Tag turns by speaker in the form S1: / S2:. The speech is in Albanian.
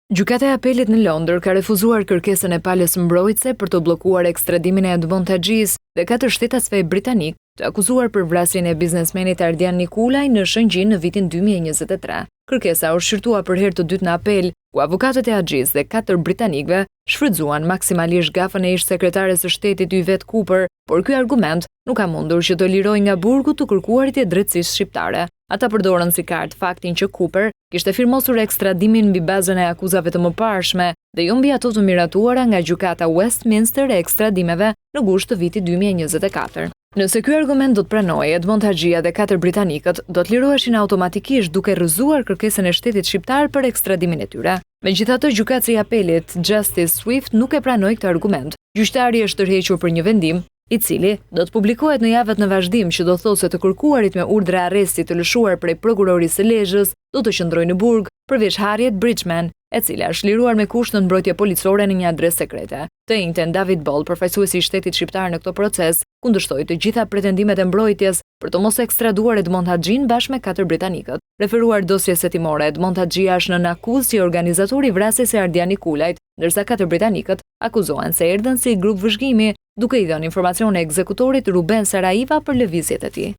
S1: Gjykata e Apelit në Londër ka refuzuar kërkesën e palës mbrojtëse për të bllokuar ekstradimin e Edmond Haxhisë dhe katër shtetasve britanikë të akuzuar për vrasjen e biznesmenit Ardian Nikulaj në Shëngjin në vitin 2023. Kërkesa u shqyrtua për herë të dytë në apel, ku avokatët e Haxhisë dhe katër britanikëve shfrytëzuan maksimalisht gafën e ish-sekretares së shtetit Yvette Cooper, por ky argument nuk ka mundur që të lirojë nga burgu të kërkuarit e drejtësisë shqiptare. Ata përdorën si kartë faktin që Cooper kishte firmosur ekstradimin mbi bazën e akuzave të mëparshme dhe jo mbi ato të miratuara nga Gjykata Westminster e Ekstradimeve në gusht të vitit 2024. Nëse ky argument do të pranohej, Edmond Haxhia dhe katër britanikët do të liroheshin automatikisht duke rrëzuar kërkesën e shtetit shqiptar për ekstradimin e tyre. Megjithatë, gjykatësi i apelit, Justice Swift nuk e pranoi këtë argument. Gjyqtari është tërhequr për një vendim, i cili do të publikohet në javët në vazhdim që do të thotë se të kërkuarit me urdhra arresti të lëshuar prej prokurorisë së Lezhës do të qëndrojnë në burg, përveç Harriet Bridgeman, e cila është liruar me kusht në mbrojtje policore në një adresë sekrete. Të enjten, David Ball, përfaqësuesi i shtetit shqiptar në këtë proces, kundërshtoi të gjitha pretendimet e mbrojtjes për të mos ekstraduar Edmond Haxhinë bashkë me katër britanikët. Referuar dosjes hetimore, Edmond Haxhia është nën akuzë si organizator i vrasjes së Ardian Nikulajt, ndërsa katër britanikët akuzohen se erdhën si grup vëzhgimi, duke i dhënë informacione ekzekutorit Ruben Saraiva për lëvizjet e tij.